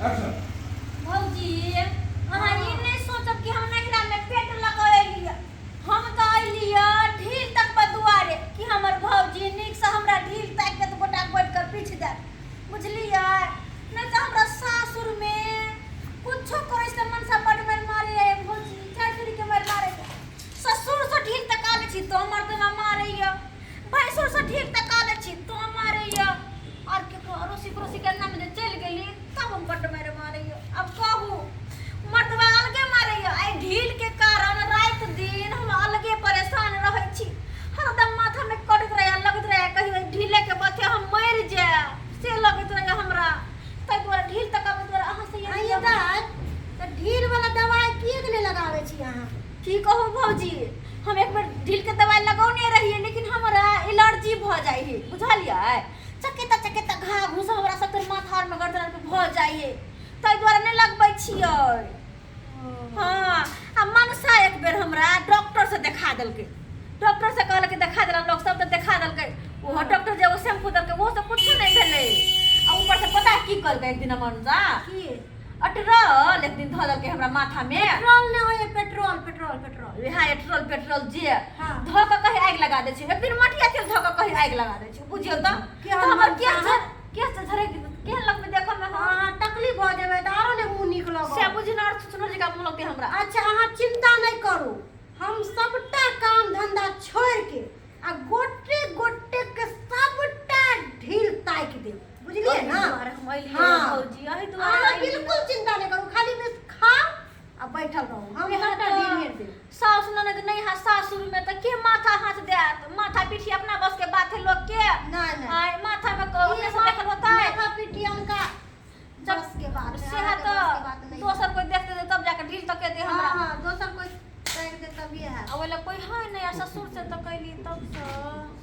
Action. भौजी, अहाँ ई नहि सोचब कि हम नैहरामे पेट लऽ कऽ अयलियै। हम तऽ अयलियै ढील तकबै दुआरे कि हमर भौजी नीकसँ हमरा ढील ताकि देत, गोटा गोटि कऽ पीछ देत, बुझलियै? नहि तऽ हमरा सासुरमे कुछो करै से मनसा बड्ड मारि मारैए भौजी, चारि चूड़ीके मारि मारैए। ससुरसँ ढील तका लै छी तो मर्दना मारैए, भैंसुरसँ ढील तका लै छी तो मारैए, आओर केकरो अड़ोसी पड़ोसीके अंगनामे जे चलि गेली तब हम बड्ड मारि मारैए। आब कहू, मर्दबा अलगे मारैए। एहि ढीलके कारण राति दिन हम अलगे परेशान रहै छी। हरदम माथामे कटैत रहैए, लगैत रहैए कहियो एहि ढीलेके बथे हम मरि जायब, से लगैत रहैए हमरा। ताहि दुआरे ढील तकाबै दुआरे अहाँ से आइए दाइ, तऽ ढील वाला दवाइ किएक नहि लगाबै छी अहाँ? की कहू भौजी, हम एक बेर ढीलके दवाइ लगौने रहियै, लेकिन हमरा एलर्जी भऽ जाइ है, बुझलियै? चकेता चकेता घा घूस हमरा सबके माथा आरमे गर्दन आरमे भऽ जाइ है, ताहि दुआरे नहि लगबै छियै। हँ, आ मनसा एक बेर हमरा डॉक्टर से देखा देलकै। डॉक्टर से कहलकै देखा देलक, लोग सब तऽ देखा देलकै। ओहो डॉक्टर जे एगो शैम्पू देलकै, ओहो से कुछो नहि भेलै। आ ऊपर से पता की कहलकै एक दिन मनसा? की? अटरल एक दिन धऽ देलकै हमरा माथा में। पेट्रोल नहि होइए, पेट्रोल पेट्रोल पेट्रोल। वएह एट्रोल पेट्रोल जे हाँ। धऽ कऽ कही आगि लगा दै छै। एक दिन मटिया तेल धऽ कऽ कही आगि लगा दै छै, बुझियौ तऽ। केहन तऽ हमर मनसा? केश झर केश झरे केहन लगबै देखऽ मे हम? अहाँ टकली भऽ जेबै तऽ आरो ने मुँह नीक से लगत। बुझी ने, आओर छुछुनर जकाँ मुँह लगतै हमरा। अच्छा, अहाँ चिंता नहि करू, हम सबटा काम धंधा छोड़ि के आ गोटे गोटे के सबटा ढील ताकि देब, बुझलियै ने? एहि दुआरे हम अयलियै। हाँ। भौजी, एहि दुआरे अहाँ अयलियै। बिल्कुल चिंता नहि करू, खाली बस खाउ आ बैठल रहू, हम वएह सबटा तऽ ढील हेर देब। सासु ननद नहि है सासुर में तऽ के माथा हाथ देत? माथा पीठी अपना बस के बात है लोग के। नहि नहि। आय माथा में अपने से देखल होता है। माथा पीठी अनका जब बस के बात है, से अहाँके है बस के बात तऽ नहीं। दोसर कोई देखते तऽ तब जाके ढील तक दे हमरा। हाँ, दोसर कोई ताकि दे तभी है। आ ओहि लए कोई है नहि, आ ससुर से तऽ कैली तब से।